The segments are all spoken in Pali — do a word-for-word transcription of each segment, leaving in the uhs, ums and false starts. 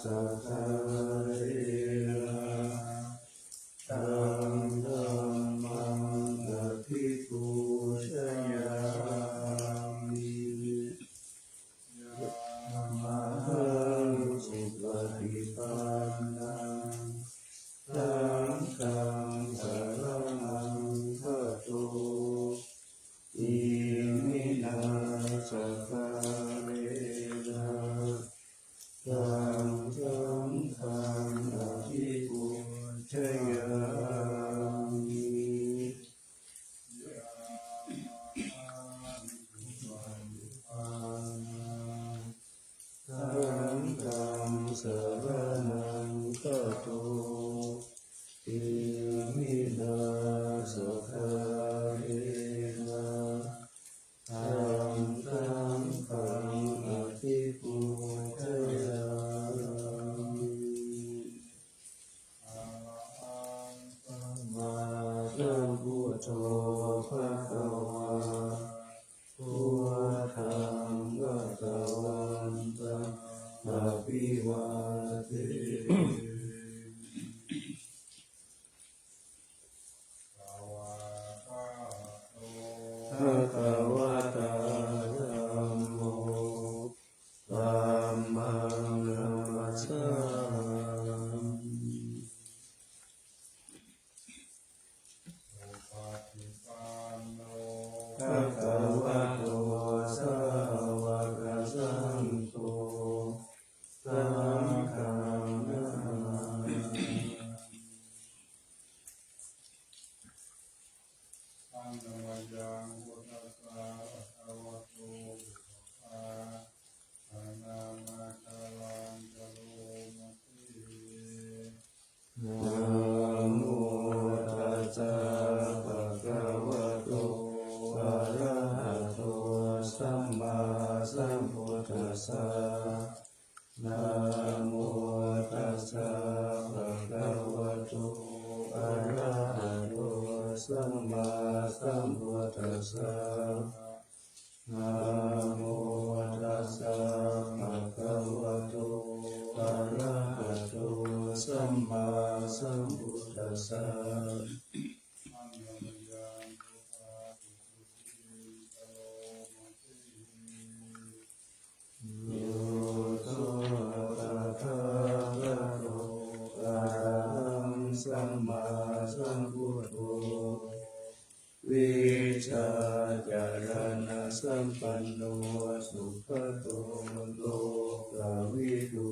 sakkārena taṃ dhammaṃ abhipūjayāmi. Yamhaṃ supaṭipannaṃ saṅghaṃ saraṇaṃ gato, iminā sakkārena taṃ saṅghaṃ abhipūjayāmi. Saṅghaṃ saraṇaṃ gato, iminā sakkārena taṃ saṅghaṃ abhipūjayāmi. Arahaṃ sammāsambuddho bhagavā, buddhaṃ bhagavantaṃ abhivādemi. Bhagavatā dhammo, dhammaṃ namassāmi. Bhagavato sāvakasaṅgho, saṅghaṃ namāmi. Annamayaṃ buddhassa bhagavato pubbabhāganamakāraṃ karoma se. Namo tassa bhagavato arahato sammāsambuddhassa. Namo tassa bhagavato arahato sammāsambuddhassa. Namo tassa bhagavato arahato sammāsambuddhassa. Yo so tathāgato arahaṃ sammāsambuddho vijjācaraṇasampanno sugato lokavidū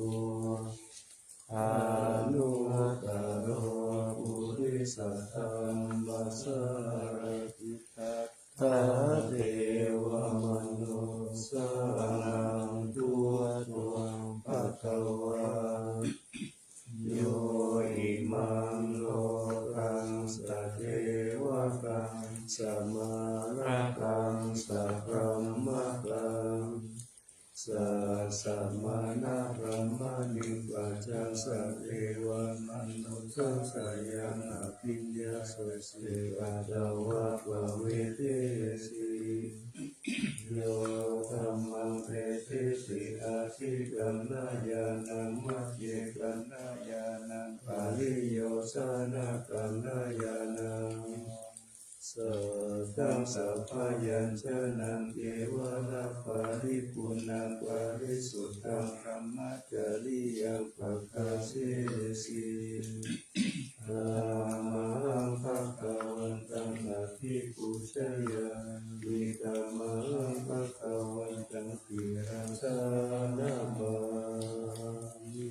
anuttaro purisadammasārathi satthā devamanussānaṃ buddho bhagavā. Yo imaṃ lokaṃ sadevakaṃ samārakaṃ sabrahmakaṃ sassamaṇabrāhmaṇiṃ pajāṃ sadevamanussānaṃ abhiññāya sacce athāva pavedehi. Yo dhammaṃ desethi atthikaraṇañāṇaṃ, avecaraṇañāṇaṃ, pariyojanakaṇañāṇaṃ, sataṃ sabyañjanaṃ kevalaparipuṇṇaṃ parisuddhaṃ brahmacariyaṃ padassesi. Tamahaṃ bhagavantaṃ abhipūjayāmi. Tamahaṃ bhagavantaṃ sirasā namāmi.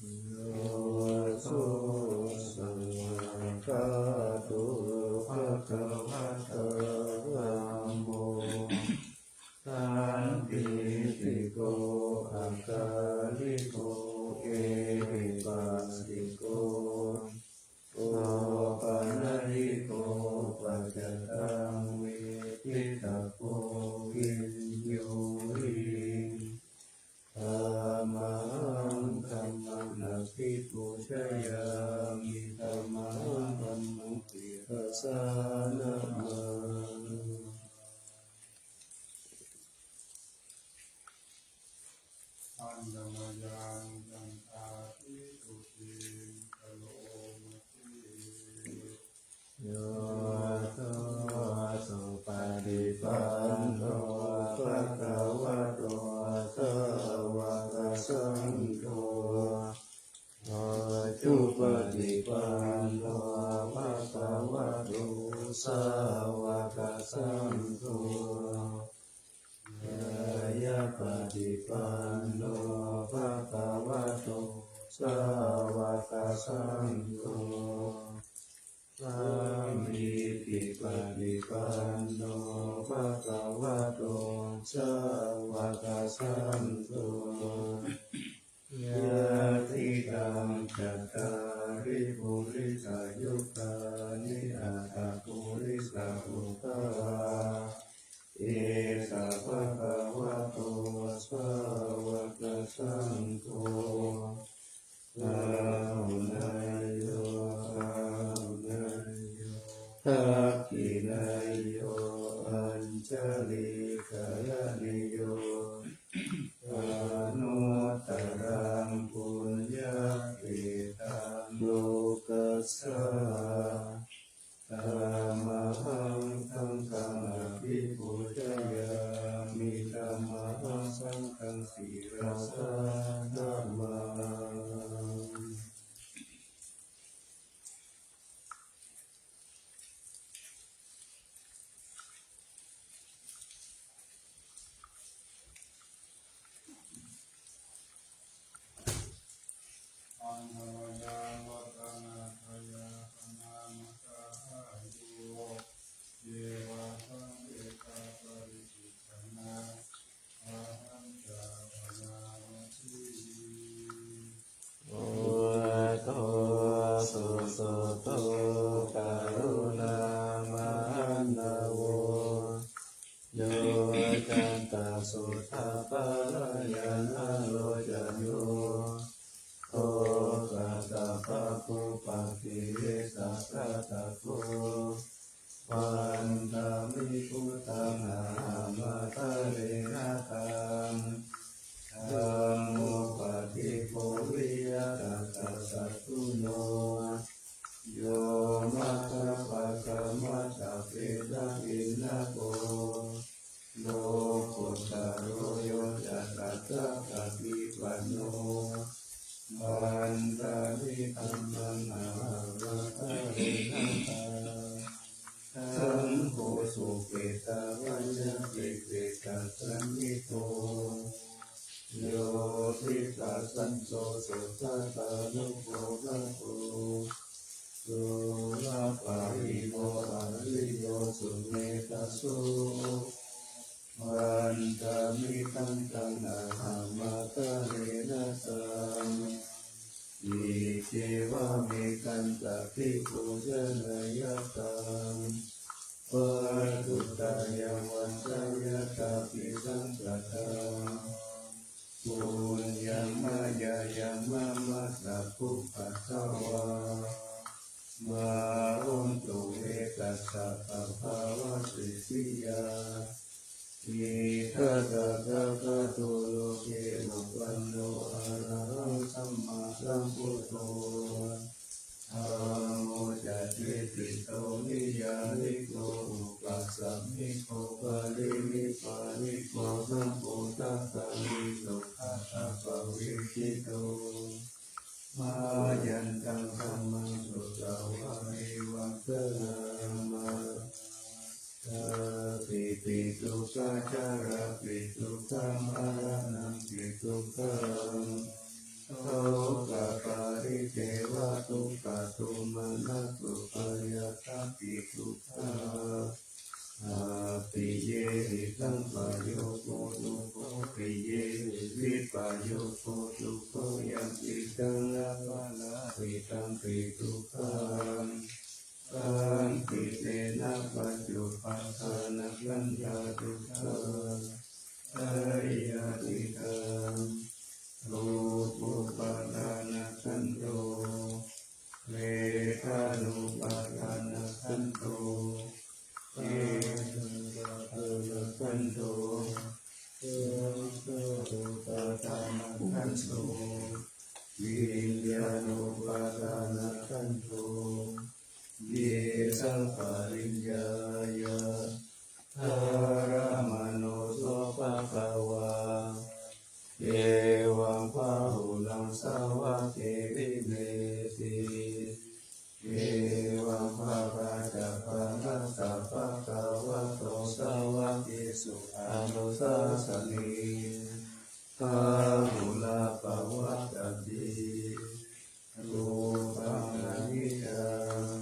Yo so svākkhāto bhagavatā dhammo sandiṭṭhiko akāliko ehipassiko opanayiko paccattaṃ veditabbo viññūhi. Tamahaṃ dhammaṃ abhipūjayāmi. Tamahaṃ dhammaṃ sānamaṃ. Aññamayaṃ candādhi suddiṃ karomati. Yo to supaṭipanno bhagavato sāvakasaṅgho, ujupaṭipanno bhagavato sāvakasaṅgho, ñāyapaṭipanno bhagavato sāvakasaṅgho, sāmīcipaṭipanno bhagavato sāvakasaṅgho, yadidaṃ cattāri purisayugāni aṭṭha purisapuggalā, esa bhagavato sāvakasaṅgho, āhuneyyo pāhuneyyo dakkhiṇeyyo añjalikaraṇīyo, anuttaraṃ puññakkhettaṃ lokassā. Tamahaṃ saṅghaṃ abhipūjayāmi, tamahaṃ saṅghaṃ sirasā namāmi. Aññamayaṃ vaḍḍhānattayāsanamajjhāyuceva saṃvedhaparibhuñjana. Ahañca bhaṇāma se. Buddho susuddho karuṇāmahaṇṇavo, yocantasuddhapālañāṇalocano, lokassātāpakupakkhivisakkhatabbo, vandāmi buddhaṃ ahamatharena taṃ. Dhammo paṭibo viya tattha satthuno, yo maggapākamattabbe dakkhiṇabbo, lokuttaro yo ca tattha paṭipanno, vandāmi dhammaṃ ahamatharena taṃ. Saṅgho suketapaññapipetasañhito, yo diṭṭhasanto sugatānubhogako, lokapayibo ariyo sumetthaso, vandāmi taṃ taṃ ahamatharena taṃ. Iccevamekantabhipūjaneyya taṃ, vatthuttayamantayathapi saṅkhataṃ. Puññaṃ mayā yaṃ mammassa bhūpaddavā, mā hontu ve tassa pabbāvaṃ sesiyā. Ittha tathāgato loke upanno arahaṃ sammāsambuddho, dhammo ca desito niyyāniko upāsamyiko parinibbāniko sambuddhakālino ātappavijjito, mayantaṃ dhammaṃ sutvā evaṃ bhaṇāma. Jātipi dukkhā jarāpi dukkhā maraṇampi dukkhaṃ, sokaparidevadukkhadomanassupāyāsā pi dukkhā. Appiyehi sampayogo dukkho, piyehi vippayogo dukkho, yampidaṃ aparājitaṃ pi dukkhaṃ, saṅkhittena pañcupādānakkhandhā dukkhā. Aniyyānikaṃ. Rūpupādānakkhandho, vedanupādānakkhandho, khandho, saṅkhāropādanakhandho, viññāropādanakhandho, ye saṃpariññāya, dhammaṃ nātho bhagavā, evaṃ bahunaṃ sāvake vinetti, evaṃ bhāgā ca pāṇassa bhagavato sāvakesu anusāsanī, bahulā pavattati. Rūpaṃ aniccaṃ,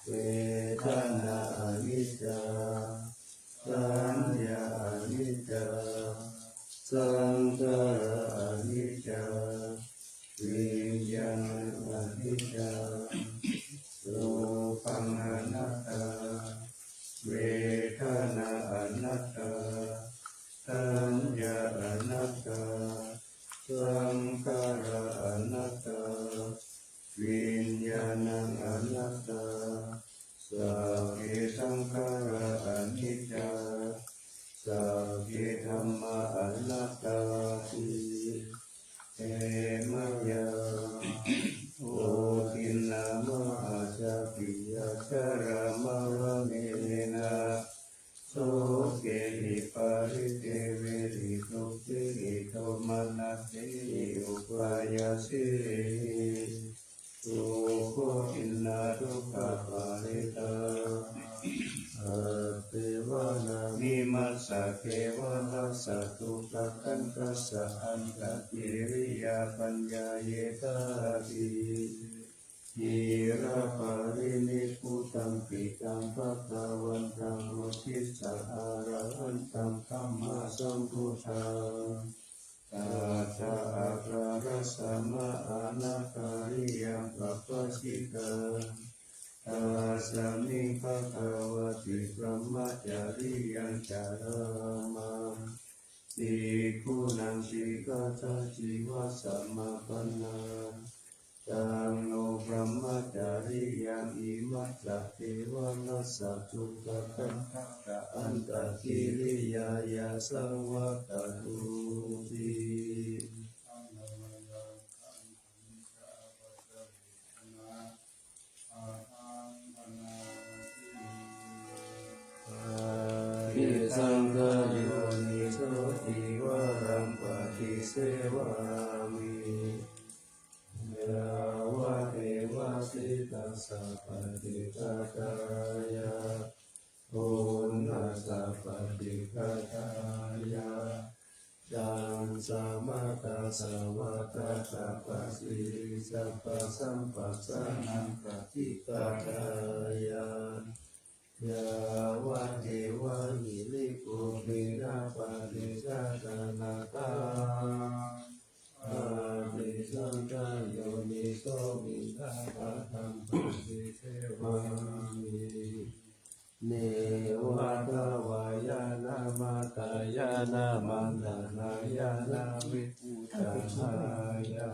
vedanā aniccā, saññā aniccā, saṅkhārā aniccā, viññāṇaṃ aniccaṃ. Rūpaṃ anattā, vedanā anattā, saññā anattā, saṅkhārā anattā, viññāṇaṃ anattā. Sabbe saṅkhārā aniccā, sabbe dhammā anattāti. He mayā, otiṇṇā mahācāpiyā, jalamaggisikhāriva, sokehi paridevehi, dukkhehi domanassehi, upāyāsehi dukkhotiṇṇadukkhaparittāya, taṃ devaṃ namassāmi, mama eva āsa dukkhakkhandhassa antakiriyā paññāyetati. Khīlaparinibbutampi taṃ bhagavantaṃ uddissa arahantaṃ sammāsambuddhaṃ, tattha āgatamha anāgariyaṃ pabbajitā, tasmiṃ bhagavati brahmacariyaṃ carāma. Bhikkhūnaṃ sikkhāya jīvasamapallaṃ, taṃ no brahmacariyaṃ imassa devaṃ āsa dukkhakkhandhassa antakiriyāya saṃvattatu ti. Paṭisaṅkhā yoniso cīvaraṃ paṭisevāmi, yāvadeva sītassa paṭighātāya, pūnassa paṭighātāya, taṃ samaggāya vātātapasiriṃ sabbasamphassānaṃ paṭighātāya, yāvadeva hirikopinapaṭicchādanatthaṃ, paṭisaṅkhā yoniso piṇḍapātaṃ paṭisevāmi, neva davāya na madānāya na bhaṇāya,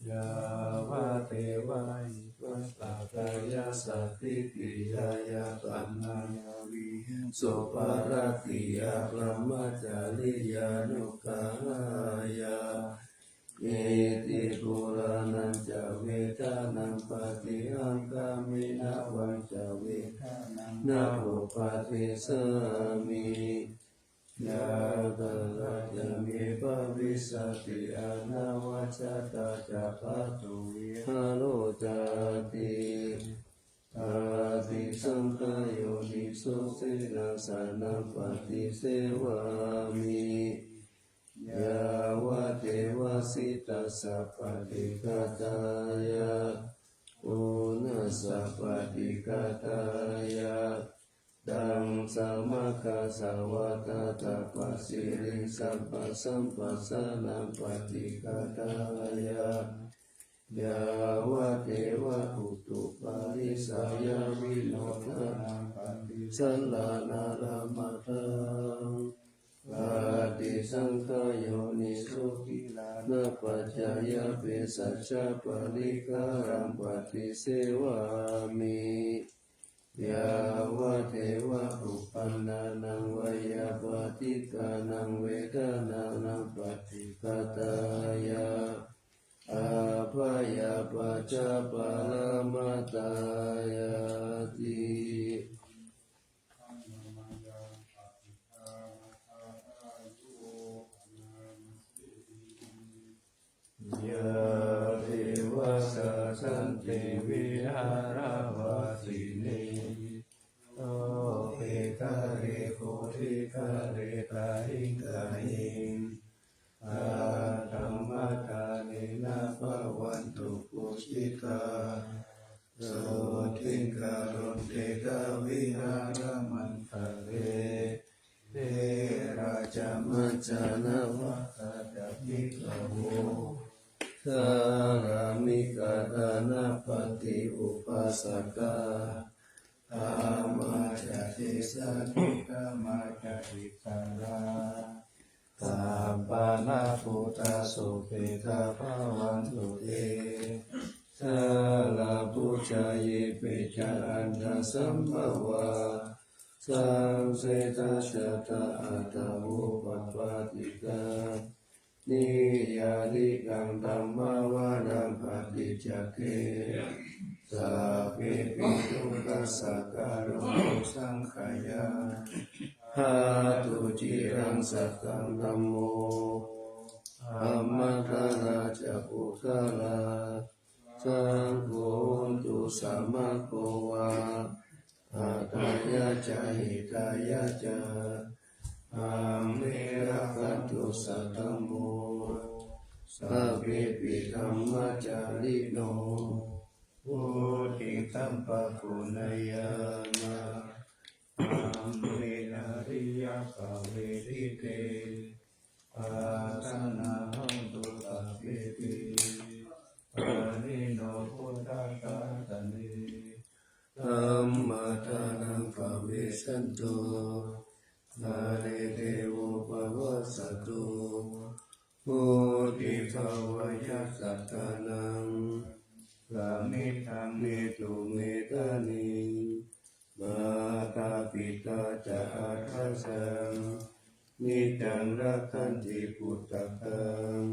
yāvadeva vippasākāyassa ṭhitiyā yāpanāya vihiṃsuparatiyā brahmacariyānuggahāya, iti purāṇañca vedanaṃ paṭihaṅkhāmi navañca vedanaṃ na uppādessāmi, yātrā ca me bhavissati anavajjatā ca pātuvihāro cāti. Paṭisaṅkhā yoniso senāsanaṃ paṭisevāmi, yāvadeva sītassa paṭighātāya, pūnassa paṭighātāya, taṃ samaggāya vātātapasiriṃ sabbasamphassānaṃ paṭighātāya, yāvadeva utuparissayavinodanaṃ paṭisallānārāmatthaṃ, paṭisaṅkhā yoniso gilānapaccayabhesajjaparikkhāraṃ paṭisevāmi, yāvadeva uppannānaṃ veyyābādhikānaṃ vedanānaṃ paṭighātāya, abyāpajjhaparamatāyāti. Yā devā sājjhanti viharāvacine, loke khale bodhighare tahiṃ tahiṃ, attamadānena bhavantu pūjitā, sotthiṃ karontedha vihāramaṇḍale. Therā ca majjhā navakā ca bhikkhavo, sārāmikā dānapatī upāsakā, gāmā ca desā nigamā ca issarā, sappāṇabhūtā sukhitā bhavantu te. Jalābujā yepi ca aṇḍasambhavā, saṃsedajātā athavopapātikā, niyyānikaṃ dhammavaraṃ paṭicca te, sabbepi dukkhassa karontu saṅkhayaṃ. Ṭhātu ciraṃ sataṃ dhammo, dhammaddharā ca puggalā, saṅgho hotu samaggo va, atthāya ca hitāya ca. Amhe rakkhatu saddhammo, sabbepi dhammacārino, vuḍḍhiṃ sampāpuṇeyyāma, amhe ariyappavedite. Pasannā hontu sabbepi, pāṇino buddhasāsane. Dhammadharaṃ pavecchanto, kāle devo pavassatu. Vuḍḍhibhāvāya sattānaṃ, samiddhaṃ netu medaniṃ. Mātā pitā ca atrajaṃ, niccaṃ rakkhanti puttakaṃ.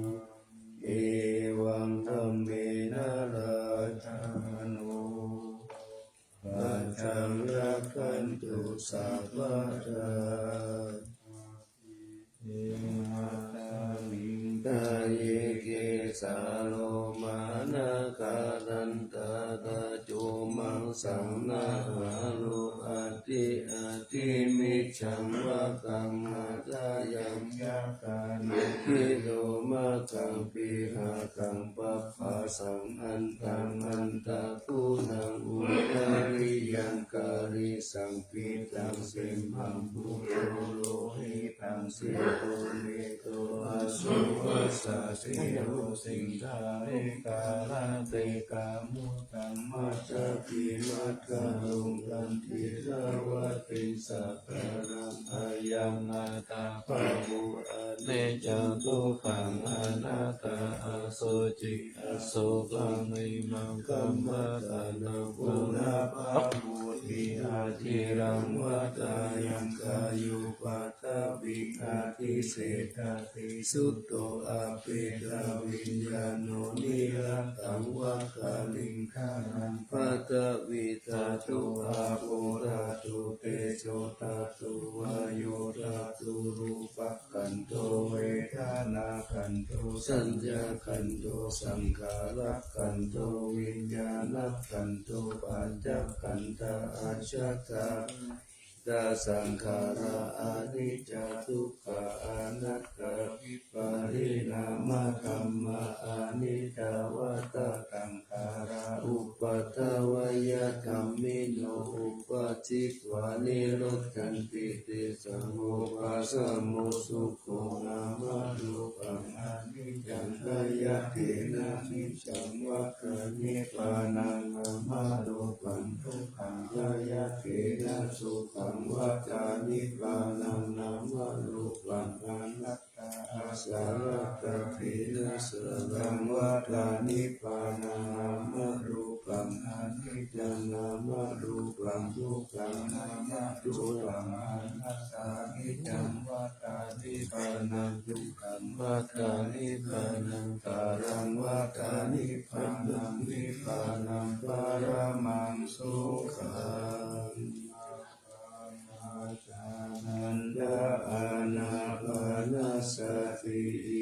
Evaṃ dhammena rājāno, pajaṃ rakkhantu sabbadā. Imasmiṃ kāye kesā lomā nakhā dantā taco maṃsahāroo, ati ati mijjaṃ vakkaṃ hadayaṃ yakkhānaṃ, khīlomakaṃ pihakaṃ pabhasaṃ, antaṃ antaguṇaṃ udariyaṃ karīsaṃ, pittaṃ simhaṃ putro lohitaṃ sedo medo aso vasā, sero siṅgāre karate kamuttaṃ, matthapi makkharoṅ kandhidhāvatīsaṅkhāraṃ, ayaṃ attabhāvo aniccā dukkhaṃ anattā, asuci asokaṃ khemaṃ pamādaṃ, punabbhavoti atīraṃ vatayaṃ, kāyūpaddavī adhisessati, chuddho apetaviññāṇo niratthaṃva kaliṅgaraṃ. Paṭhavī dhātu āpo dhātu tejo dhātu vāyo dhātu, rūpa khandho vedanākhandho saññākhandho saṅkhārakhandho viññāṇakhandho pañcakkhandhā ajjhattā. Saṅkhārā aniccā dukkhā anattā, vipariṇāmadhammā aniccā vata saṅkhārā, uppādavayadhammino uppajjitvā nirujjhanti, tesaṃ vūpasamo sukho. Nāmarūpaṃ aniccaṃ āyatena niccaṃ vata nibbānaṃ, nāmarūpaṃ dukkhaṃ āyatena sukhaṃ vata nibbānaṃ, nāmarūpaṃ anattā Asarakkhattena saraṃ vata nibbānaṃ nāmarūpaṃ aniccaṃ nāmarūpaṃ dukkhaṃ nāmarūpaṃ anattā niccaṃ vata nibbānaṃ dukkhaṃ vata nibbānaṃ saraṃ vata nibbānaṃ nibbānaṃ paramaṃ sukhaṃ. Ānanda ānāpanasati.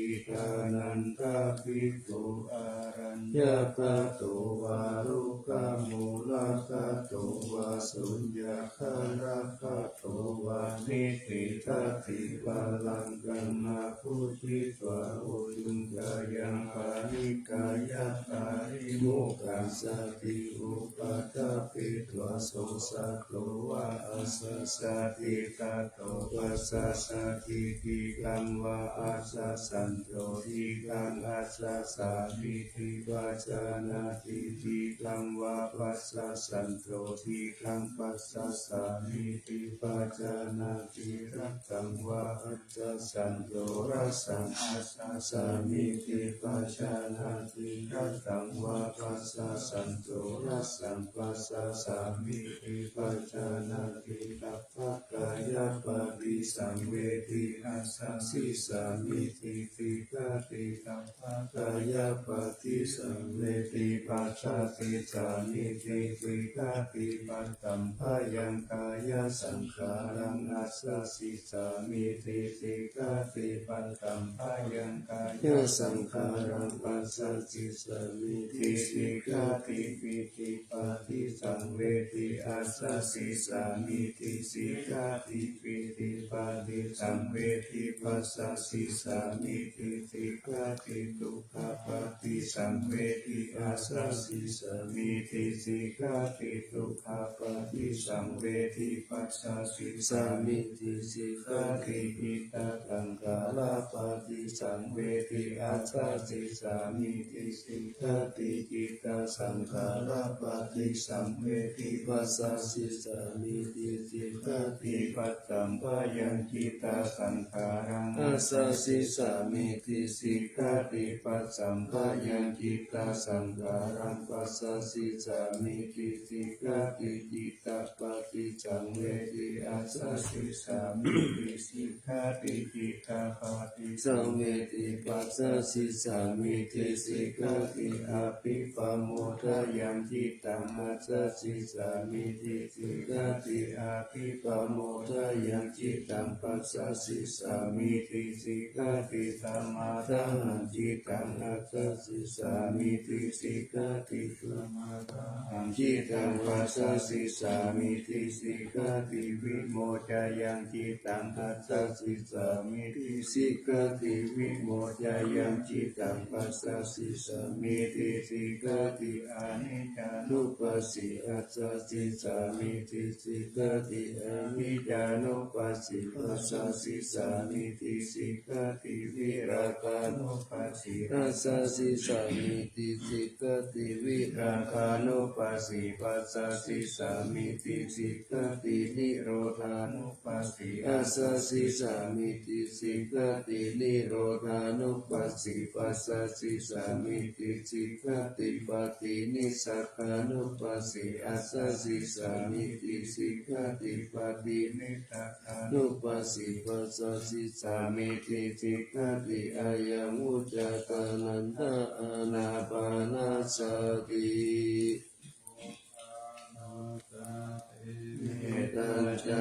Idanantaṃ bhikkhu araññagato vā rukkhamūlagato vā suññagāragato vā nidiṭṭhati pālaṅkaṃ abhujitvā ujuṃ kāyaṃ paṇidhāya parimukhasati upaṭṭhapetvā so saddho vā ācikkhati tato passasati ṭhitaṃ vā accasanto ṭhitaṃ accasamīti pajānāti ṭhitaṃ vā passassanto ṭhitaṃ passassamīti pajānāti rattaṃ vā accasanto rattaṃ accasamīti pajānāti rattaṃ vā passassanto rattaṃ passassamīti pajānāti tappakāyapaṭisaṃvedi ajjhasissāmīti sikkhati tappakāyapaṭisaṃvedi passasissāmīti sikkhati paṭṭhaṃbhayaṃ kāyasaṅkhāraṃ ajjhasissāmīti sikkhati paṭṭhaṃbhayaṃ kāyasaṅkhāraṃ passasissāmīti sikkhati pītipaṭisaṃvedi ajjhasissāmīti sikkhati pītipaṭisaṃvedi passasissāmīti sikkhati dukkhapaṭisaṃvedi ajjhasissāmīti sikkhati dukkhapaṭisaṃvedi passasissāmīti sikkhati cittasaṅkhārapaṭisaṃvedi ajjhasissāmīti sikkhati cittasaṅkhārapaṭisaṃvedi passasissāmīti sikkhati paṭṭhaṃbhayaṃ cittasaṅkhāraṃ ajjhasissāmīti sikkhati paṭṭhaṃbhayaṃ cittasaṅkhāraṃ passasissāmīti sikkhati cittapaṭisaṃvedi ajjhasissāmīti sikkhati cittapaṭisaṃvedi passasissāmīti sikkhati abhipamodanaṃ cittaṃ ajjhasissāmīti sikkhati abhipamodanaṃ cittaṃ passasissāmīti sikkhati samādanaṃ cittaṃ ajjhasissāmīti sikkhati samādanaṃ cittaṃ passasissāmīti sikkhati vimocanaṃ cittaṃ ajjhasissāmīti sikkhati vimocanaṃ cittaṃ passasissāmīti sikkhati aniccānupassī ajjhasissāmīti sikkhati aniccānupassī passasissāmīti sikkhati virāgānupassī ajjhasissāmīti sikkhati virāgānupassī passasissāmīti sikkhati nirodhānupassī ajjhasissāmīti sikkhati nirodhānupassī passasissāmīti sikkhati paṭinissagga nupassī ajjhasissāmīti sikkhati paṭinissagganupassī passasissāmīti sikkhati ayaṃ vuccate ānanda ānāpanasati. Mettañca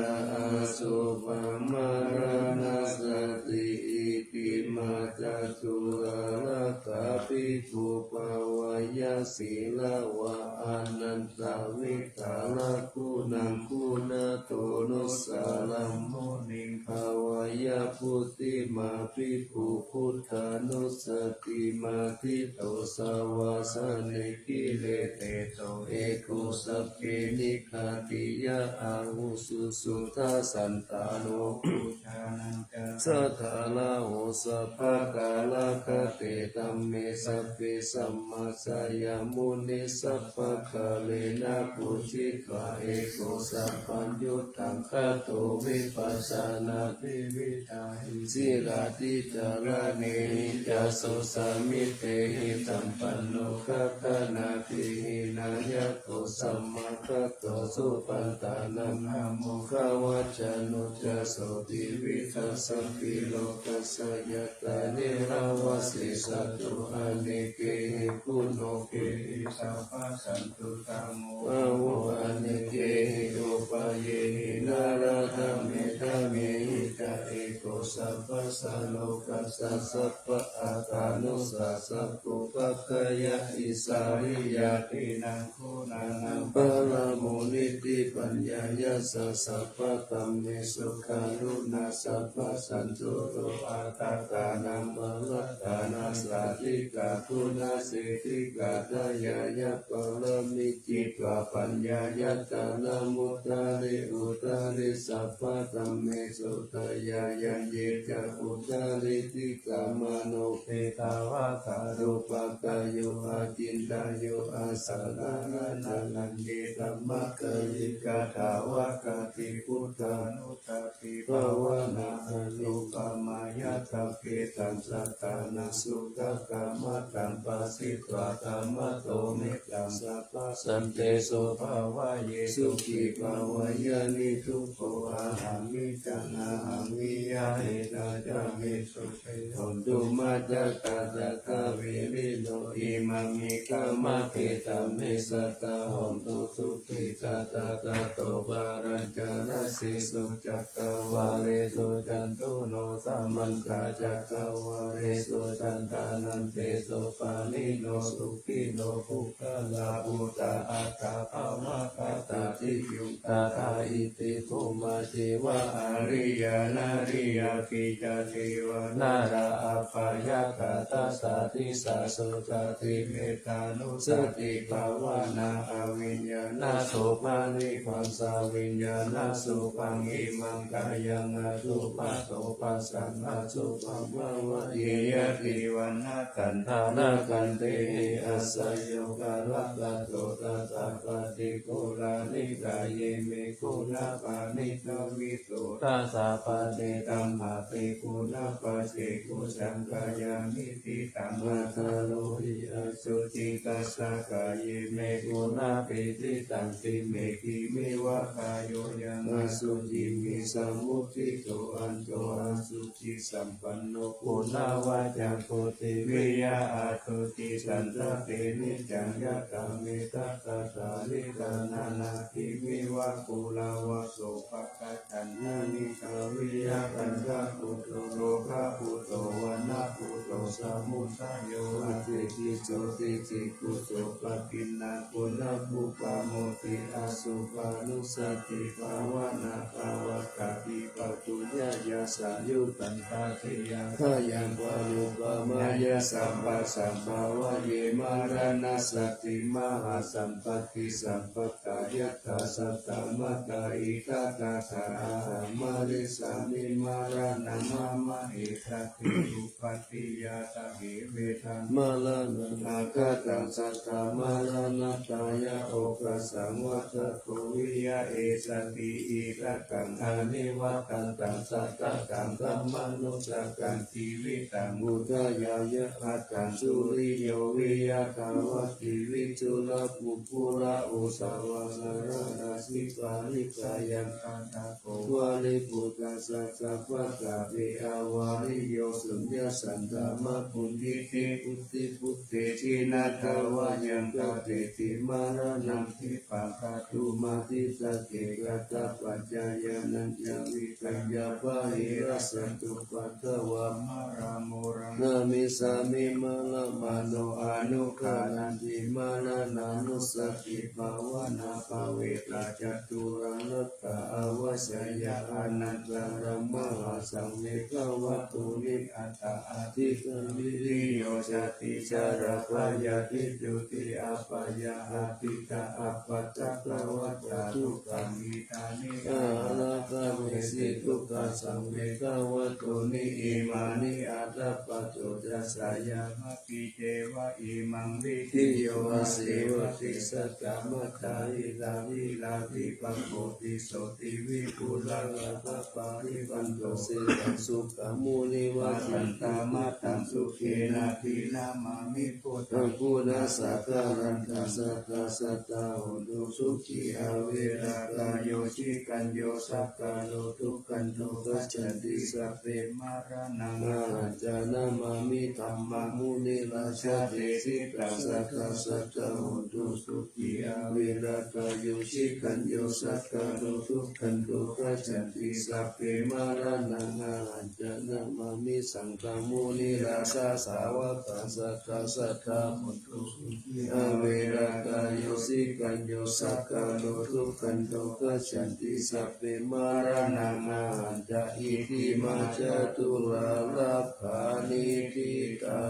asubhaṃ maraṇassati. Itimā catulā rakkā bhikkhū bhāweyya sīlavā ānandavidhāraguṇaṃ guṇato nusaraṃ muniṃ bhāweyya bhūtimā bhikkhū buddh tanussatimatito savāsane gire teto eko sabbe nigghātiyā ahu suddhā santano pujānañca saddhāraho sabbakāragate dhamme sabbe samācayā muni sabbakālena pūjitva eko sabbaññutaṃ gato vipassānā tividhahi sīlādicāraṇehi ca susamitehi sampanno gaganābhidhānaṃ yāto samāgato supaṇṇānaṃ āmogha vacano ca so tividhasapi lokassa yattha neva vasissatu anekehi guṇokehi sabbasantu tamo ahu anekehi upayehi nārāda medhavihi ca eko sabbasā lokassa sabba attānussā sabbupāgayā isariyā khīṇaṃ guṇānaṃ paramo nitti paññāya ca sabbadhammesu karuṇā sabbasantuṭṭho attānaṃ parittaṃ sādhikā guṇāseṭṭhikā dāyāyā pāramī citvā paññāya ca na mudhare udhare sabbadhammesu dāyāyā ye ca udhare tikkhamā no petāva karūpakā yo acintayuṃ asaṅkhāraṃ naraṃ ye dhammakāyikā tavakārī buddhānussuti bhāvanā anupamayā taṃ petāṃ sattānaṃ sukhakammataṃ phāsitvā dhammato mettaṃ sabbasantesu bhāvaye sukhī bhāvaye niddukkho arahaṃ mittaṃ arahaṃ vihāretha ca me sukhe hontu majjhattā sattā verino imaṃ me kammapphi dhamme sadā hontu sukhī sadā tato pāṇacarasesu cakkavāḷesu cātuno samantā cakkavāḷesu cantanaṃ teso pāṇino sukhino puggalā buddhā attappamakatāti yuṃ tathā iti bhummā devā ariyā nariyā khijā devā nalā appayāgā tassa disāsu ca tividhanussatibhāvanā aviññāṇasupavihvaṃ saviññāṇasupavihvaṃ imaṃ kāyaṃ asubhāso bhāsaṃ asubhaṃ bhāvaye yadivaṇṇasaṃ nānākhantehi asayukaḷagato tassa paṭikulāni kāye me guṇā paṇītā visuddhā sabbadhi dhammāpi guṇā pacceko saṅkhāya niṭṭhitaṃ aṭṭhārohi asuci tassa kāye me guṇāpi ṭhitaṃ timme khīme va kāyo yaṃ asuciṃ visamuṭṭhito aṭṭho asuci sampanno guṇavacako tiviya asuci santape niccaṃ yattha mettā kattha niṭṭhānanā khīme va kulavā so pakaccaṇṇāni kaviya kaṇṭakubhūto lokubhūto vanabhūto samudayo atikiso ticikkuso paṭinā guṇapuppa moti asubhānussatibhāvanā pavattati patthuyāya saññutaṃ tatiyā khayaṃ parupamayya sabbasambhāvaye maraṇassati mahāsampatti sampattā yattha satta mattā itthattatthā ahaṃ marissāmi maraṇaṃ mama issati uppaṭiya tahi vedana maraṇaṃ aggataṃ satta maraṇatthāya okāsaṃ vata ko viya issati itthaṃ anivattantaṃ satattaṃ dhammanussakaṃ jīvitaṃ udayāya attaṃ suriyo viya dāvatthi viduḷā puggalā usavā saḷarāsi parittayaṃ tathā ko vāriputtasāsabhā tappi avariyo suññasaddhammaguṇ iti buddhi buddhe jinatvā yaṃ kāpeti maraṇaṃ khippaṃ kātumatthite kattappaccayānañca vittaṃ yā bāhirajjhattupaddavā maraṃ moraṃ gamissāmi maraṇamāno anuggaṇhanti maraṇānussatibhāvanā parittaṃ caturaṃ gattvā āvajjeyya anatthaṃ Mahāsaṅghe bhagavato nibbānātha ādhiṭṭhā viriyosattī jarābhayā tiṭṭhuti apāyā atiṭṭhā appaṭivatā dukkhapīdā nibbānātha vesi dukkhasaṅghe bhagavato nibbānātha imāni aṭṭha paccutta sāyamā ceva imaṃ viddhiyo aseva tissatamattā hirāhi rāhi pako tisso tivi pura laddhaparipanto sitaṃ sukhamuṃ nivāsitaṃ vatantamatthaṃ sukhena dinamāmi buddhaṃ guṇasāgaraṃ. Sadā sadā hontu sukhī averā kāyo cikañño saṅkhāro dukkhaṇḍo gacchanti sabbe maraṇaṃ ahañca namāmi dhammaṃ munirājadesitaṃ. Sadā sadā hontu sukhī averā kāyo cikañño saṅkhāro dukkhaṇḍo gacchanti sabbe maraṇaṃ ahañca namāmi saṅghaṃ munirājasāvakaṃ. Sadā sadā hontu sukhī averā kāyo cikañño saṅkhāro dukkhaṇḍo gacchanti sabbe maraṇaṃ ahañca. Itimā caturāgyanidhitā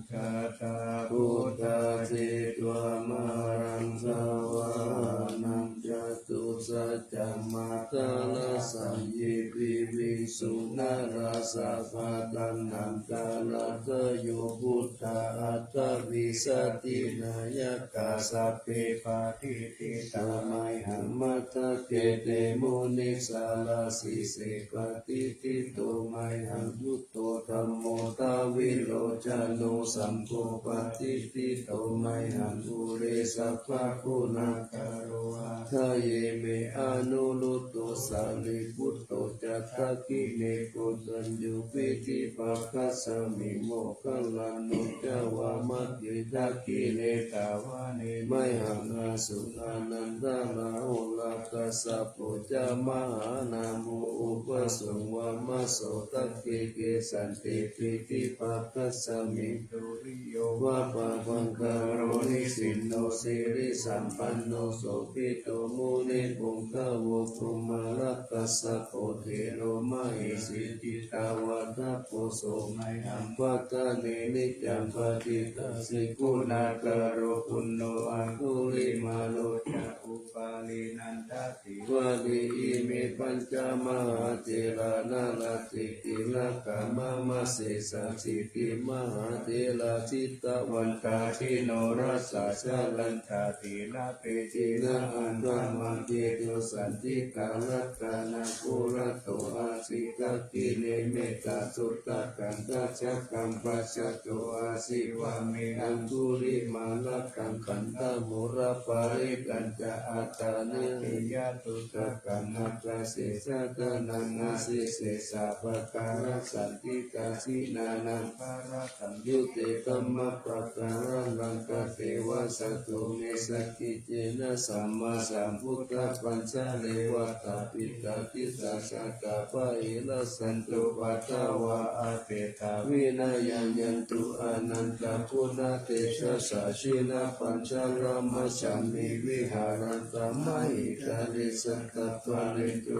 gatā buddhā jetvā māraṃ savāhanaṃ catusaccāmatarasaññī piviṃsu narāsabhā. Taṇhaṅkarādayo buddhā aṭṭhavīsati nāyakā sabbe patiṭṭhitā mayhaṃ matthake te munissarā. Sīse patiṭṭhito mayhaṃ buddho dhammo dvilocano saṅgho patiṭṭhito mayhaṃ ure sabbaguṇākaro. Hadaye me anuruddho sārīputto ca dakkhiṇe koṇḍañño piṭṭhibhāgasmiṃ moggallāno ca vāmake. Dakkhiṇe dhāvane mayhaṃ āsuṃ ānandarāhulā kassapo ca mahānāmo ubhāsuṃ vāmasotake. Kesante piṭṭhibhāgasmiṃ suriyo va pabhaṅkaro nisinno sirisampanno sobhito munipuṅgavo. Kumārakassapo thero mahesī cittavādako so mayhaṃ vadane niccaṃ patiṭṭhāsi guṇākaro. Puṇṇo aṅgulimālo ca upālī nandasīvalī ime pañca mahātherā nalāṭe tilakā mama. Sesāsīti mahātherā jitavantā jinorasā jalantā sīlatejena aṅgamaṅgesu saṇṭhitā. Ratanaṃ purato āsi dakkhiṇe mettasuttakaṃ dhajaggaṃ pacchato āsi vāme aṅgulimālakaṃ. Khandhamoraparittañca āṭānāṭiyasuttakaṃ ākāse chadanaṃ āsi sesā pākārasaṇṭhitā. Jinānaṃ pārasaṃyutte dhammapākāralaṅkate vasato me sakiccena sammāsambuddhapañjare. Vātapittādisañjātā bāhirajjhattupaddavā appeṭā vinayaṃ yantu anantaguṇatejasā. Jinapañjaramajjhamhi viharantaṃ mahītale sabbapāṇintu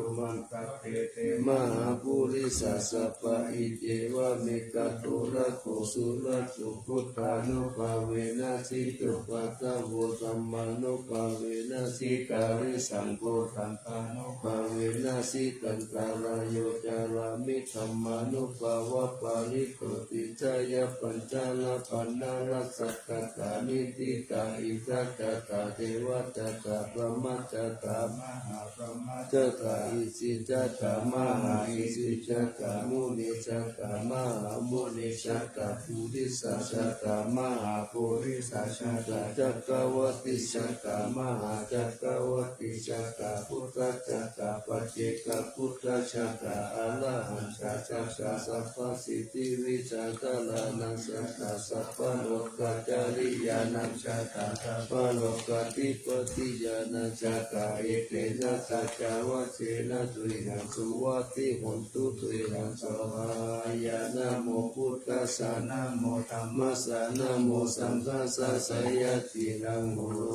mahāpurisasabbā. Iccevamekanto rakkho surakkho buddhānubhāvena jitupaddavo dhammānubhāvena jitārisaṅgho saṅghānubhāvena jitantarāyo carāmi dhammānubhāvapālito. Tijjhāya pañcānaṃ paṇṇarakkhaṇāni ṭhitā ittha jātā devā jātā brahmā jātā mahābrahmā jātā isijjhātā mahāisijjhātā munijjhātā mahāmunijjhātā purisajātā mahāpurisajātā cakkavattijātā mahācakkavattijātā buddhajātā paccekabuddhajātā arahantajātā sabbasiddhivijjādharānaṃ jātā sabbalokacariyanānaṃ jātā sabbalokadhipatiyānaṃ jātā. Etena saccavajjena tuyhaṃ suvatthi hotu tuyhaṃ svāhāya. Namo buddhassa, namo dhammassa, namo saṅghassa. Jayasiridhaṃ hotu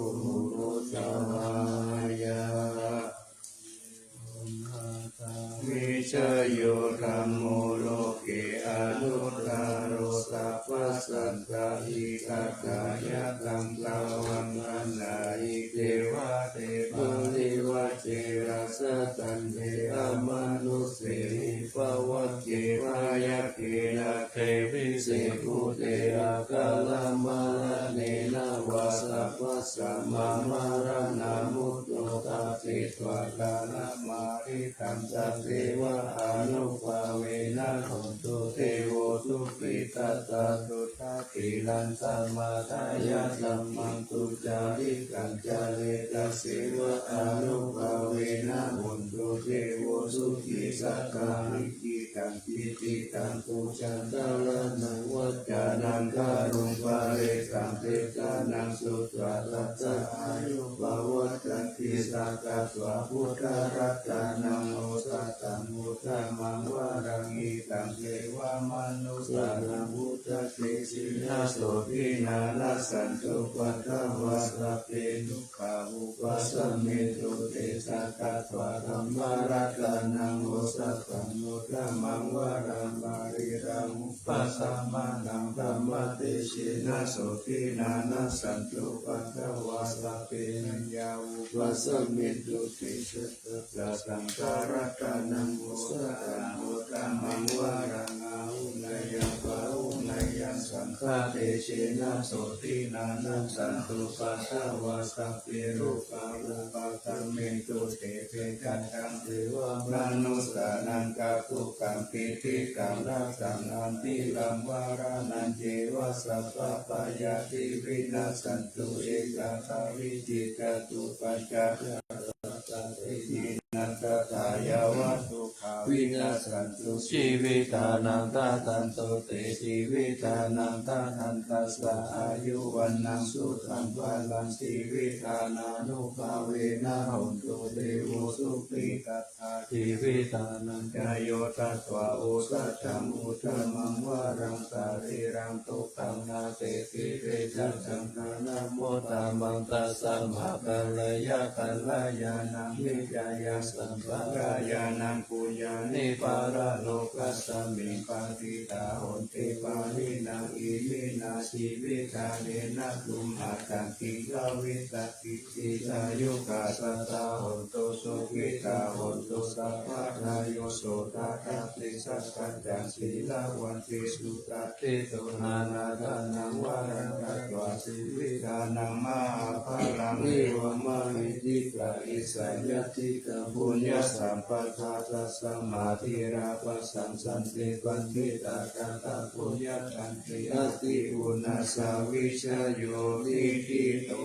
hotu svāhāya. jayo dhammo loke anuttaro sabbasattahitatthāya. Taṃ tvaṃ vandāhi devate parivajjena saddhamhe amanussāhi pavatthe byagghe nāge vise bhūte akālamaraṇena vā sabbasmā maraṇā mutto ṭhapetvā kālamāritaṃ. Tasseva ānubhāvena hontu devo sukhitattā. Duṭṭhacirantamadāya dhammaṃ duccarittaṃ care. Tasseva ānubhāvena hontu devo sukhitattā. Likkhitaṃ cintitaṃ pūjaṃ dhāraṇaṃ vācanaṃ gāroṃ parittaṃ desanaṃ sutvā tathāyupavattanti. Sakkatvā buddharatanaṃ osathaṃ uttamaṃ varaṃ hitaṃ devamanussānaṃ buddhatejena sotthinā nassantupaddavā sabbe dukkhā vūpasamentu te. Sakkatvā dhammaratanaṃ osathaṃ uttamaṃ varaṃ pariḷāhūpasamanaṃ dhammatejena sotthinā nassantupaddavā sabbe bhayā vūpasamentu te. Sakkatvā saṅgharatanaṃ osathaṃ uttamaṃ varaṃ āhuneyyaṃ pāhuneyyaṃ saṅghatejena sotthinā nassantupaddavā sabbe rogā vūpasamentu te. Bhayappattidānaṃ devamanussānaṃ kakutthaṃ tiṭṭhitaṃ rājaṃ aṭṭhiraṃ varaṇañceva sabbabhayāpi vinassantu. Ekadā vītitatūpajjhāyā sabbasiddhīnaṃ tathāyeva dukkhā vinassantu jīvitānaṃ. Dadantu te jīvitānaṃ dadantassa āyu vaṇṇaṃ sukhā balaṃ. Jīvitānānubhāvena hontu devo sukhitattā. Jīvitānañca yo datvā osathaṃ uttamaṃ varaṃ sarīraṃ dukkhaṃ naseti tejasā. Dānamuttamaṃ tasmā kāleyya kalyāṇaṃ vitteyya sabbakalyāṇaṃ puññāni paralokasmiṃ patiṭṭhā honti pāṇinā. Iminā jīvitā yena brūmacaṅkiṃ pāvitāti dīghāyukā sadā hontu sukhitā hontu sabbadā. Yo sottha ṭṭhāsi sapañcaṃ sīlavantesu dakkhitvā na dānaṃ varaṃ datvā jīvitānaṃ mahapphalaṃ. Evamāhi dīghāyukā yadi kā puññasampadā tasmā dhīrā bhaṇanti paṇḍitā katapuññatandī. Atthi uṇhassa vijayo niṭṭhito.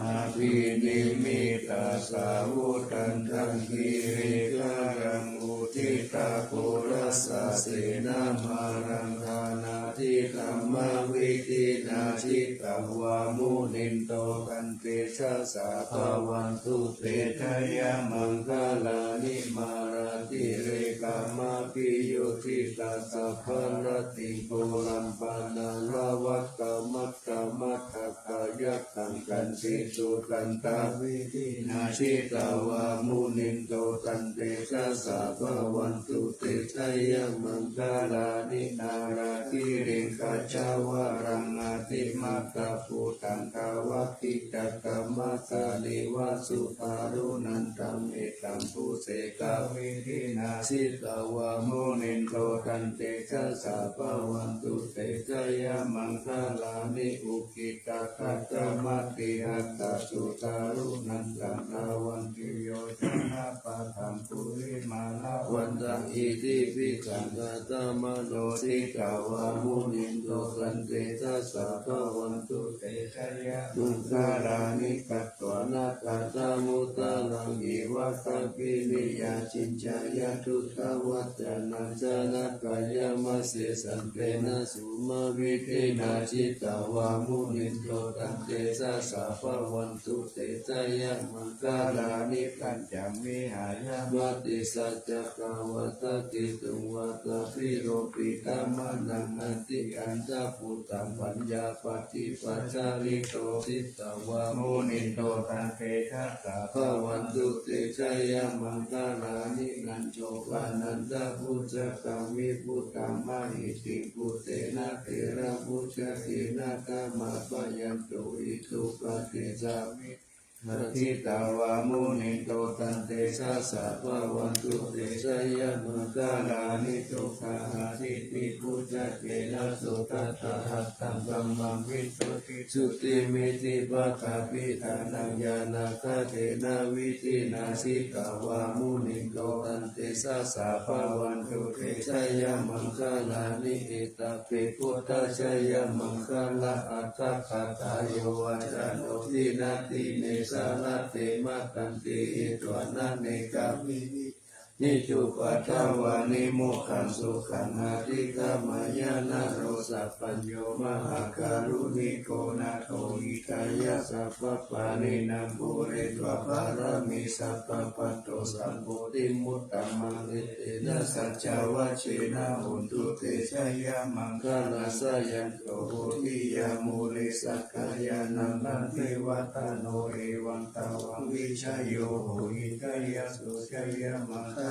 Abhinimmitasāvudhantaṃ girigajaṃ uditaghorasasenamāraṃ dānādidhammavidhinā jitavā munindo taṃtejasā bhavatu te jayamaṅgalāni. Mārātirekamabhiyujjhitasabbarattiṃ ghorampanāḷavakamakkhamathaddhayakkhaṃ khantīsudantavidhinā jitavā munindo taṃtejasā bhavatu te jayamaṅgalāni. Nāḷāgiriṃ gajavaraṃ atimattabhūtaṃ dāvaggicakkamasanīva sudāruṇantaṃ mettambusekavidhinā jitavā munindo taṃtejasā bhavatu te jayamaṅgalāni. Ukkhittakhaggamatihatthasudāruṇantaṃ dhāvantiyojanapathaṅgulimālavantaṃ iddhībhisaṅkhatamano jitavā munindo taṃtejasā bhavatu te jayamaṅgalāni. Katvāna kaṭṭhamudaraṃ iva Gabbhinīyā ciñcāya duṭṭhavacanaṃ janakāyamajjhe santena somavidhinā jitavā munindo taṃ tejasā bhavatu te jayamaṅgalāni. Tañca vihāya matisaccakavādaketuṃ vādābhiropitamanaṃ atiandhabhūtaṃ paññāpadīpajalito jitavā munindo taṃ tejasā bhavatu te jayamaṅgalāni. Nandopanandabhujagaṃ vibudhaṃ mahiddhiṃ puttena therabhujagena damāpayanto iddhūpadesavidhinā jitavā munindo taṃ tejasā bhavatu te jayamaṅgalāni. Duggāhadiṭṭhibhujagena sudaṭṭhahatthaṃ brahmaṃ visuddhi jutimiddhibakābhidhānaṃ ñāṇāgadena vidhinā jitavā munindo taṃ tejasā bhavatu te jayamaṅgalāni. Etāpi buddhajayamaṅgalaaṭṭhagāthā yo vācano dinadine sarate matandī hitvānanekavividhā ni cupaddavāni mokkhaṃ sukhaṃ adhigameyya naro sapañño. Mahākāruṇiko nātho hitāya sabbapāṇinaṃ pūretvā pāramī sabbā patto sambodhimuttamaṃ etena saccavajjena hotu te jayamaṅgalaṃ. Jayanto bodhiyā mūle sakyānaṃ nandivaḍḍhano evaṃ tvaṃ vijayo hohi jayassu jayamaṅgale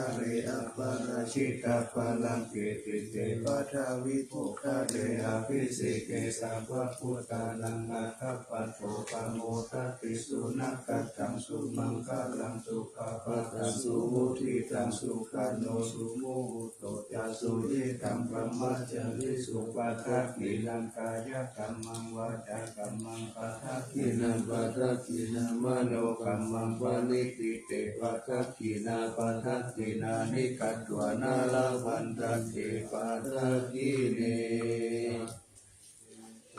aparājitapallaṅke sīse paṭhavipokkhare abhiseke sabbabuddhānaṃ aggappatto pamodati. Sunakkhattaṃ sumaṅgalaṃ supabhātaṃ suhuṭṭhitaṃ sukhaṇo sumuhutto ca suyiṭṭhaṃ brahmacārisu padakkhiṇaṃ kāyakammaṃ vācākammaṃ padakkhiṇaṃ padakkhiṇaṃ manokammaṃ paṇidhī te padakkhiṇā padakkhiṇāni katvāna labhantatthe padakkhiṇe.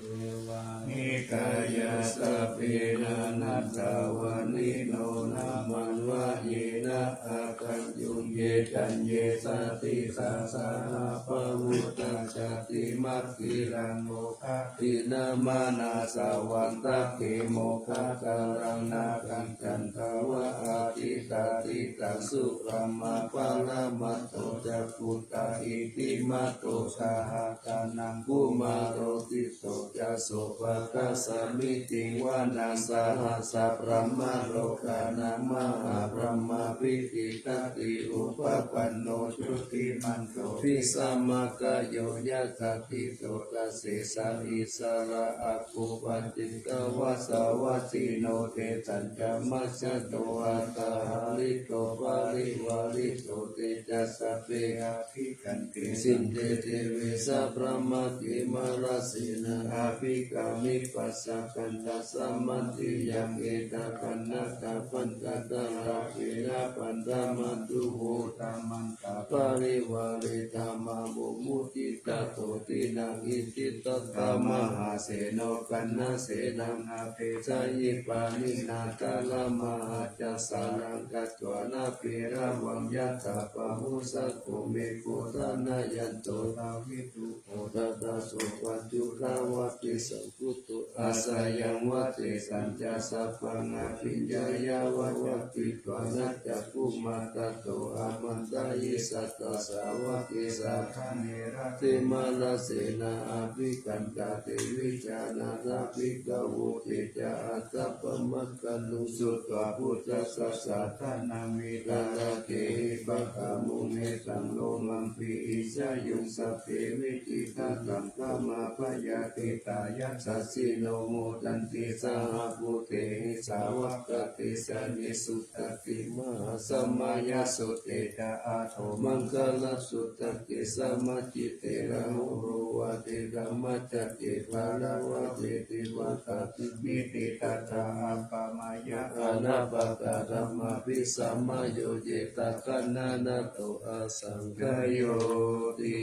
Evametaṃ kāyasā sabbe nānattavaṇṇino nāmanvayena āgañchuṃ ye caññe sadisā saha pavutthajātimakkhīlaṃ oghatiṇṇamanāsavaṃ dakkhemoghataraṃ nāgaṃ candaṃva asitātitaṃ. Subrahmā paramatto ca puttā iddhimato saha sanaṅkumāro tisso ca sopāga samitiṃ vanaṃ sahassabrahmalokānaṃ mahābrahmābhitiṭṭhati. Upapanno jutimanto bhismākāyo yasassi so dasettha issarā aggūpatikkhāva sāvajjino tesañca majjhato aṭṭhahārito parivārito te ca sabbe abhikkante sinde deve sabrahmake mārasenā abhikkāmi passa kaṇhassa mandiyaṃ. Etha gaṇhatha bandhatha rāgena bandhamatthu vo samantā parivāretha mā vo muñcittha sotthinnaṃ. Iti tattha mahāseno kaṇhasenaṃ apesayi pāṇinā talamāhacca saraṃ katvāna bheravaṃ. Yathā pāvussako megho thanayanto savidhuṃ hotattha so paccudāvatti saṅkuddho asayaṃvase. Tañca sabbaṃ abhiññāya vavakkhitvāna cakkhumā tato āmantayi satthā sāvake sāsane rate. Mārasenā abhikkantā te vijānātha bhikkhavo. Te ca ātappamakaruṃ sutvā buddhassa sāsanaṃ vītarāgehi pakkāmuṃ. Nesaṃ lomampi iñjayuṃ sabbe vijitasaṅgāmā bhayātītā yasassino modanti saha bhūtehi. Sāvakā te janesutāti mahāsamayasutte ca āto maṅgalasu ttake samajjhitte. Rāhulā te dhammacakke bālavā te civatthā samiddhi tathā appamāya anāpatā dhammābhisamayo ye ca kaṇhā nato āsaṅkhayyoti.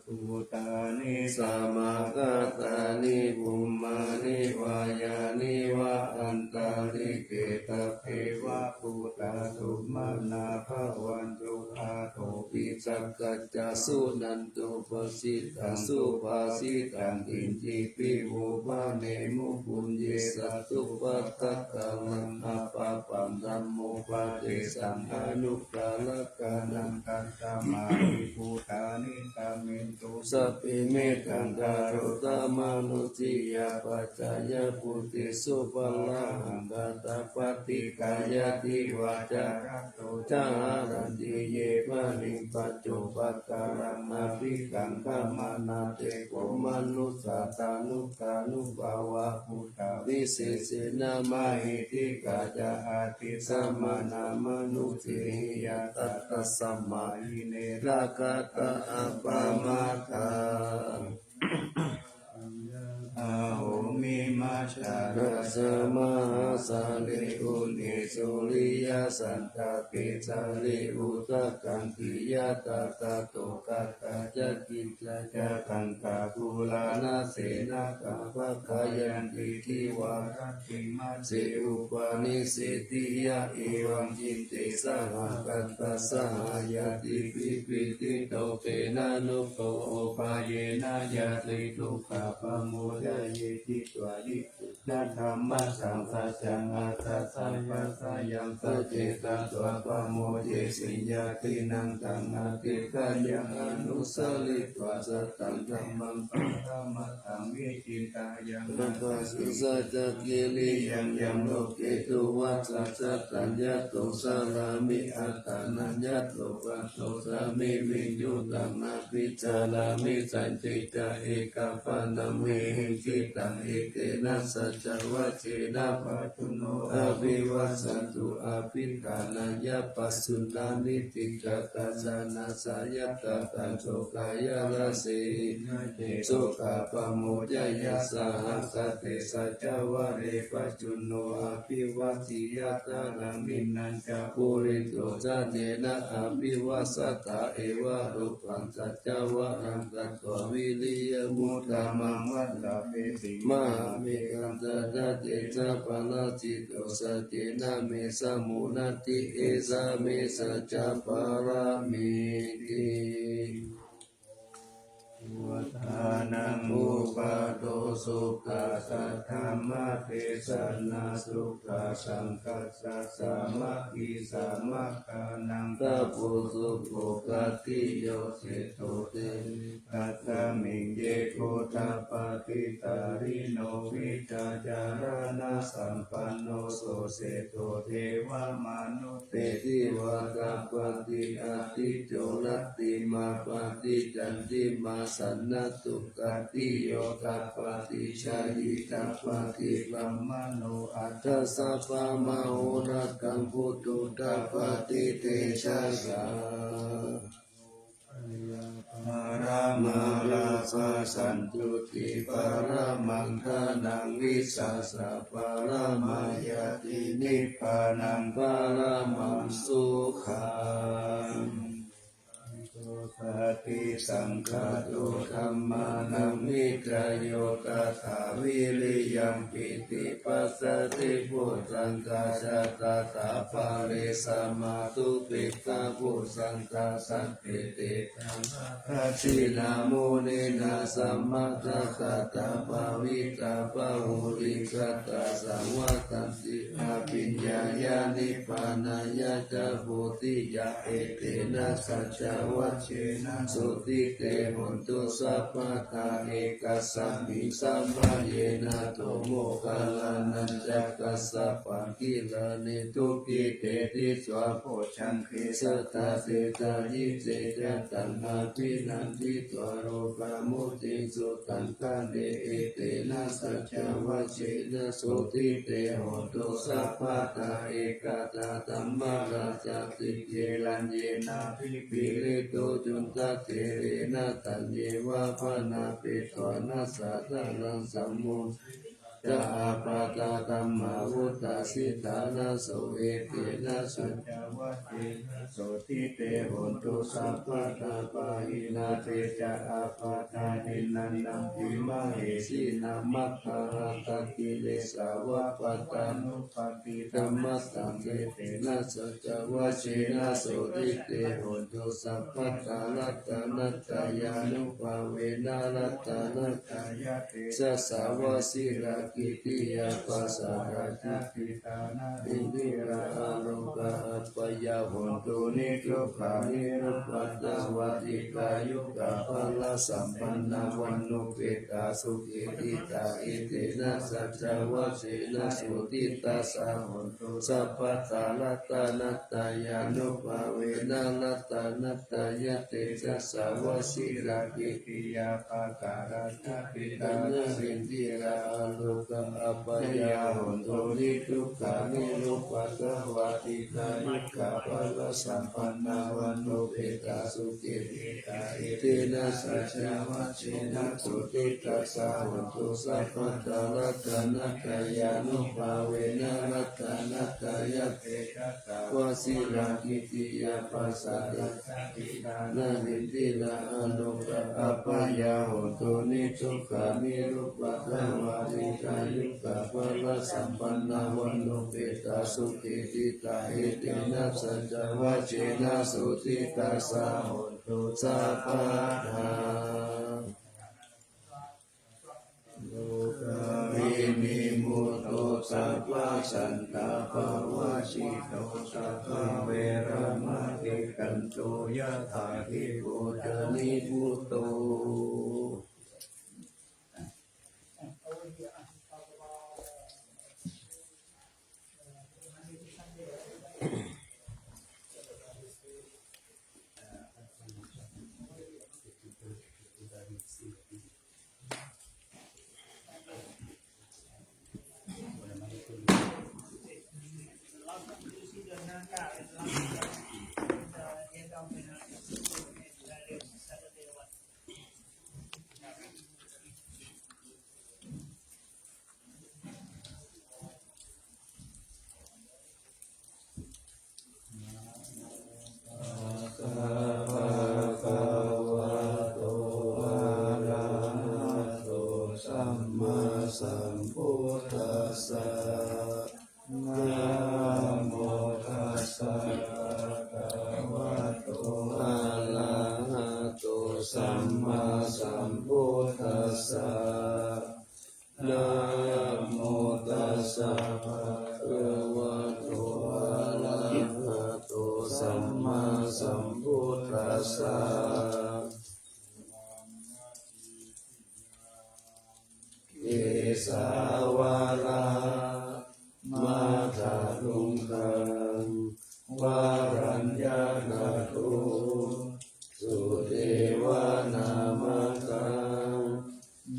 Bhūtāni samāgatāni bhummāni vā yāni va antalikkhe tatheva saccā suṇantu bhāsitaṃ subhāsitaṃ kiñcipi vo bhaṇemu puññe satthūpakallaṃ appapaṃ dhammūpadesaṃ anukārakānaṃ. Tasmā hi bhūtā nikkhammentu sabbe mettaṃ karotha mānusiyā pajāya bhūtesu pāṇāhaṃ ātappatiṃ kāyāti vācāya ceto ca haranti ye baliṃ paccupakkhaṃ abhikaṅkhamānā te kho manussā tanukānubhāvā bhūtā visesena mahiddhikā ca atthi samaṇamanussehi ñātā tasmā hi ne rakkhatha appamattā. Aho mimajjharajā mahāsale une suriyasantapesale udakaṃ khiyatadā tokatha ca kiccā ca kaṇhapurāṇase nakkhattaṃ bhaṇāyanti divā rattiṃ mase upanissitiyā evaṃ citte saha kattha saha ñātibhi pīḷito tena no ko upāyena ñāti dukkhā pamodati. Citvā yidam dhammaṃ saccaṃ aṭṭhassa paccayaṃ paccetatvā pamodesi ñātīnaṃ taṃ adhiṭṭheyya anusaritvā sataṃ dhammaṃ paramataṃ vichittaṃ yaṃ atthāsi saccakiriyaṃ yaṃ loke duvatthasataṃ yato carāmi attānañca yato paṭo sami viññū taṃ abhicarāmi sañcicca ekapaṇaṃ vihiṃsitāṃ etena saccavajjena pajjunno abhivajjatu abhiṭhānāya pajjuṇhānīti. Kattañca na sāyadattaṃ sokāya rasehi nāññe sokā pamodeyya saha katte saccavajje pajjunno abhivajjeyya dhāraṃ niṇṇañca puriso ca tena abhivajjatā evarūpaṃ saccavajjena katvā viriyamuttamaṃ vandāmeti mahābhikkhu. Tañca tena parajito saccena me samunnati esā me saccapāramīti. Buddhānaṃ uppādo sukhā saddhammadesanā sukhā saṅghassa sāmaggī samaggānaṃ tapo sukho. Khatiyo seṭṭho devetasmiṃ ye buddhā pattidārino vijjācaraṇasampanno so seṭṭho devamanu ssena tappati. Ādicco rattimāpatti candimā sannaddho khatiyo tappati jhāyī tappati brāhmaṇo atha sabbamahorattaṃ buddho tappati tejasā. Paramā lābhā santuṭṭhī paramaṃ dhanaṃ vissāsaparamā ñātī nibbānaṃ paramaṃ sukhaṃ. Santo sati saṅkhāto dhammānaṃ nicayo tathā viriyampīti passaddhi bojjhaṅgā ca tathāpare samādhupekkhabojjhaṅgā sattete dasadassina muninā sammadakkhātā bhāvitā bahulīkatā saṃvattanti abhiññāya nibbānāya ca bodhiyā. Etena saccavajjena sotthi te hotu sabbadā. Ekasmiṃ samaye nātho moggallānañca kassapaṃ gilāne dukkhite disvā bojjhaṅge satta desayi. Te ca taṃ abhinanditvā rogā mucciṃsu taṅkhaṇe. Etena saccavajjena sotthi te hotu sabbadā. Ekadā dhammarājāpi gelaññenābhipīḷito cundattherena taññeva bhaṇāpetvāna sādaraṃ sammoditvā ca ābādhā tamhā vuṭṭhāsi ṭhānaso. Etena saccavajjena sotthi te hontu sabbadā pahīnā. Te ca ābādhā tiṇṇannampi mahesinaṃ maggāhatakilesāva pattānuppattidhammataṃ. Etena saccavajjena sotthi te hontu sabbadā ratanattayānubhāvena ratanattayatejasā vajirakkhittiyā pasārajācittā nārindirā arogā abyā hontu niddukkhā nirupaddavā dīghāyukā balasampannā vaṇṇuppetā sukhī diṭṭhā. Etena saccavajjena sotthi tassā hontu sabbadā ratanattayānubhāvena ratanattayatejasā vajirakkhittiyā pasārajācittā nārindirā arogā abyā hontu niddukkhā nirupaddavā dīghāyukā balasampannā vaṇṇuppetā sukhī diṭṭhā. Etena saccavajjena sotthi tassā hontu sabbadā ratanattayānubhāvena ratanattayatejasā vajirakkhittiyā pasārajācittā nārindirā arogā abyā hontu niddukkhā nirupaddavā dīghāyukā balasampannā vaṇṇuppetā sukhī diṭṭhā. Etena saccavajjena sotthi tassā hontu sabbadā. Dukkhavimutto sabbasantāpavajjito sabbaveramatikkanto yathāhi buddhanibbuto. Bhagavato arahato sammāsambuddhassa. Namo tassa bhagavato arahato sammāsambuddhassa. Namo tassa bhagavato arahato sammāsambuddhassa. Kesavādaṃ mahākumbhaṃ varaññāṇato sudevanāmakam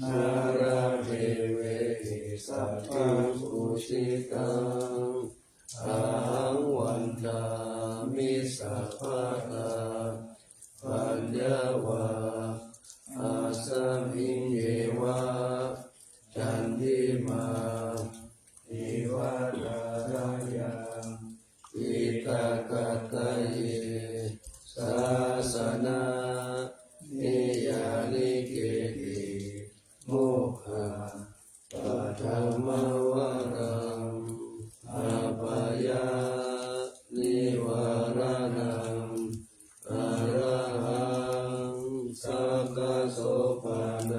nāḷāgiriṃ sakyamūcitam ahaṃ vandāmi sabbadā. Paññā vā asmiṃ yeva candimā iva tadā yaṃ diṭṭhagadāye sāsanaṃ niyyānikehi mokkhapaṭhamavaram apāyanivāraṇaṃ arahaṃ sakkasopaṇaṃ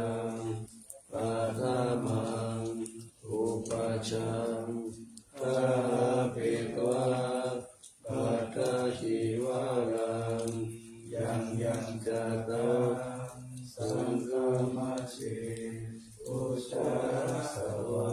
paṭhamaṃ upajjhaṃ gahetvā pattacīvaraṃ yaṃ yaṃ ca taṃ saṅghamajjhe pūjāsvā.